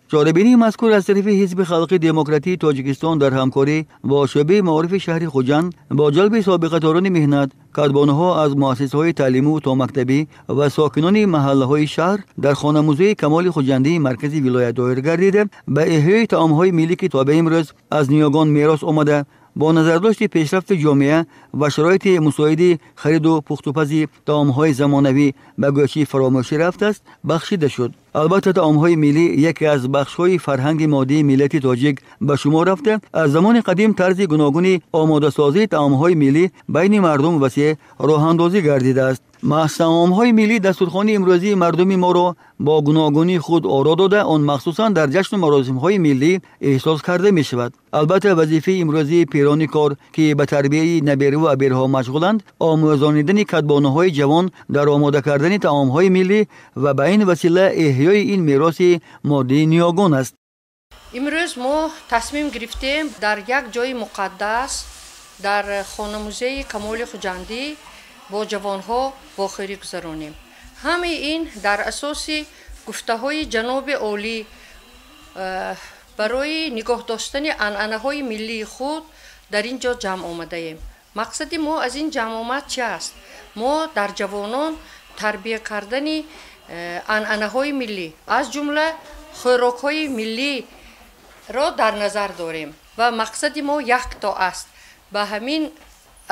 Чорабинии мазкур аз тарафи Ҳизби халқи демократии Тоҷикистон дар ҳамкорӣ бо шӯъбаи маорифи шаҳри Хуҷанд бо ҷалби собиқадорони меҳнат, кадбонуҳо аз муассисаҳои таълиму томактабӣ ва сокинони маҳаллаҳои шаҳр дар хонамузеи Камоли Хуҷандии маркази вилоят доир гардида, ба эҳёи таомҳои миллӣ, ки то ба имрӯз аз ниёгон мерос омада, бо назардошти пешрафти ҷомеа ва шароити мусоиди хариду пухтупази таомҳои замонавӣ ба гӯши фаромӯшӣ рафтааст, бахшида шуд. Албатта, таомҳои миллӣ яке аз бахшҳои фарҳанги моддии миллати тоҷик ба шумор рафта, аз замони қадим тарзи гуногуни омодасозии таомҳои миллӣ байни мардум васеъ роҳандозӣ гардидааст. Маҳз таомҳои миллӣ дастурхони имрӯзии мардуми моро бо гуногунии худ оро дода, он махсусан дар ҷашну маросимҳои миллӣ эҳсос карда мешавад. Албатта, вазифаи имрӯзии пирони кор, ки ба тарбияи набераву аберҳо машғуланд, омӯзонидани кадбонуҳои ҷавон дар омода кардани таомҳои миллӣ ва ба ин васила эҳёи ин мероси моддии ниёгон аст. Имрӯз мо тасмим гирифтем дар як ҷои муқаддас, дар хонамузеи Камоли Хуҷандӣ, бо ҷавонҳо вохӯрӣ гузаронем. Ҳамаи ин дар асоси гуфтаҳои ҷаноби олӣ барои нигоҳ доштани анъанаҳои миллии худ дар ин ҷо ҷамъ омадаем. Мақсади мо аз ин ҷамъомад чи аст? Мо дар ҷавонон тарбия кардани анъанаҳои миллӣ, аз ҷумла хӯрокҳои миллиро дар назар дорем ва мақсади мо якто аст: ба ҳамин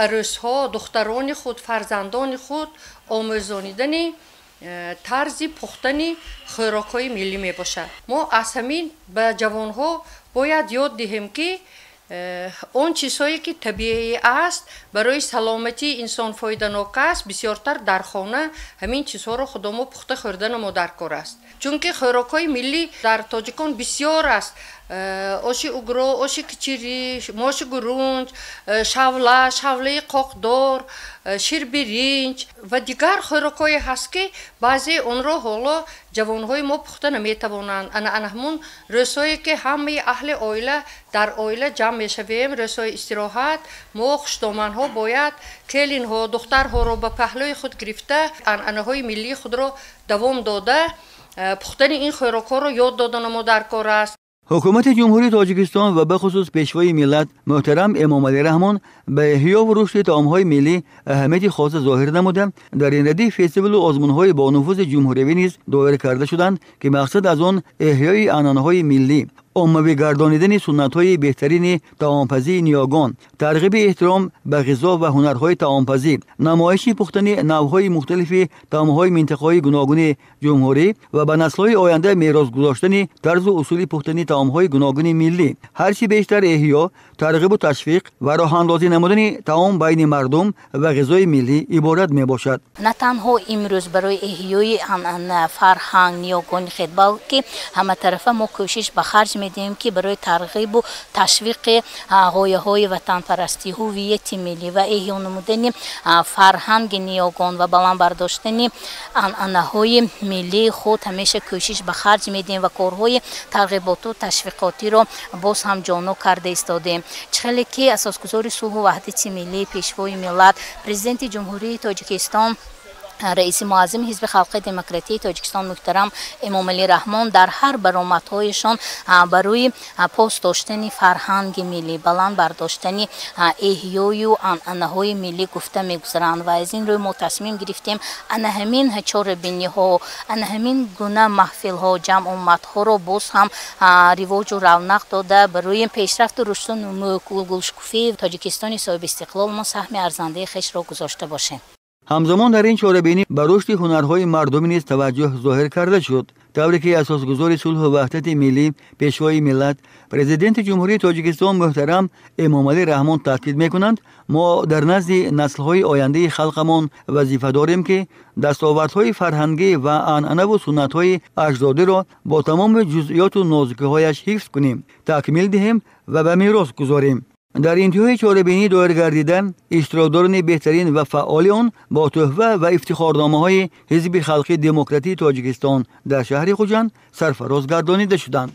арӯсҳо, духтарони худ, фарзандони худ омӯзонидани тарзи пухтани хӯрокҳои миллӣ мебошад. Мо аз ҳамин ба ҷавонҳо бояд ёд диҳем, ки он чизҳое ки табиӣ аст, барои саломатии инсон фоиданок аст, бисёртар дар хона ҳамин чизҳоро худомо пухта хӯрдана мо дар кор аст. Чунки хӯрокҳои миллӣ дар тоҷикон бисёр аст: оши угро, оши кичириш, моши гурунҷ, шавла, шавлаи қоқдор, ширбиринҷ ва дигар хӯрокҳое ҳаст, ки баъзе онро ҳоло ҷавонҳои мо пухта наметавонанд. Ана ҳамун рӯзҳое ки ҳамаи аҳли оила дар оила ҷамъ мешавем, рӯзҳои истироҳат, мо хушдоманҳо бояд келинҳо, духтарҳоро ба паҳлӯи худ гирифта, анъанаҳои миллии худро давом дода, пухтани ин хӯрокҳоро ёд додана мо дар кор аст. Ҳукумати Ҷумҳурии Тоҷикистон ва бахусус Пешвои миллат муҳтарам Эмомалӣ Раҳмон ба эҳёву рушди таомҳои миллӣ аҳамияти хоса зоҳир намуда, дар ин радиф фестивалу озмунҳои бонуфузи ҷумҳуриявӣ низ доир карда шуданд, ки мақсад аз он эҳёи анъанаҳои миллӣ, оммавӣ гардонидани суннатҳои беҳтарини таомпазии ниёгон, тарғиби эҳтиром ба ғизо ва ҳунарҳои таомпазӣ, намоиши пухтани навъҳои мухталифи таомҳои минтақаҳои гуногуни ҷумҳурӣ ва ба наслҳои оянда мерос гузоштани тарзу усули пухтани таомҳои гуногуни миллӣ, ҳарчи бештар эҳё, тарғибу ташвиқ ва роҳандозӣ намудани таом байни мардум ва ғизои миллӣ иборат мебошад. На танҳо имрӯз барои эҳёи анъана, фарҳанг, ниёгони худ, балки ҳаматарафа мо кӯшиш ба харҷ медиҳем, ки барои тарғибу ташвиқи ғояҳои ватанпарастӣ, ҳувияти миллӣ ва эҳё намудани фарҳанги ниёгон ва баланд бардоштани анъанаҳои миллии худ ҳамеша кӯшиш ба харҷ медиҳем ва корҳои тарғиботу ташвиқотиро боз ҳам ҷоннок карда истодем. Чӣ хеле ки асосгузори сулҳу ваҳдати миллӣ, Пешвои миллат, Президенти Ҷумҳурии Тоҷикистон, раиси муаззами Ҳизби халқи демократии Тоҷикистон муҳтарам Эмомалӣ Раҳмон дар ҳар баромадҳояшон барои пос доштани фарҳанги миллӣ, баланд бардоштани эҳёю анъанаҳои миллӣ гуфта мегузаранд ва аз ин рӯй мо тасмим гирифтем ана ҳамин чорабиниҳо, ана ҳамин гуна маҳфилҳо, ҷамъомадҳоро боз ҳам ривоҷу равнақ дода, барои пешрафту рушду нумӯ, гулшукуфии Тоҷикистони соҳибистиқлол мо саҳми арзандаи хешро гузошта бошем. Ҳамзамон дар ин чорабинӣ ба рушди ҳунарҳои мардумӣ низ таваҷҷӯҳ зоҳир карда шуд. Тавре ки асосгузори сулҳу ваҳдати миллӣ, Пешвои миллат, Президенти Ҷумҳурии Тоҷикистон муҳтарам Эмомалӣ Раҳмон таъкид мекунанд, мо дар назди наслҳои ояндаи халқамон вазифа дорем, ки дастовардҳои фарҳангӣ ва анъанаву суннатҳои аҷдодиро бо тамоми ҷузъиёту нозукиҳояш ҳифз кунем, такмил диҳем ва ба мерос гузорем. Дар интиҳои чорабинӣ доир гардида, иштирокдорони беҳтарин ва фаъоли он бо тӯҳфа ва ифтихорномаҳои Ҳизби халқи демократии Тоҷикистон дар шаҳри Хуҷанд сарфароз гардонида шуданд.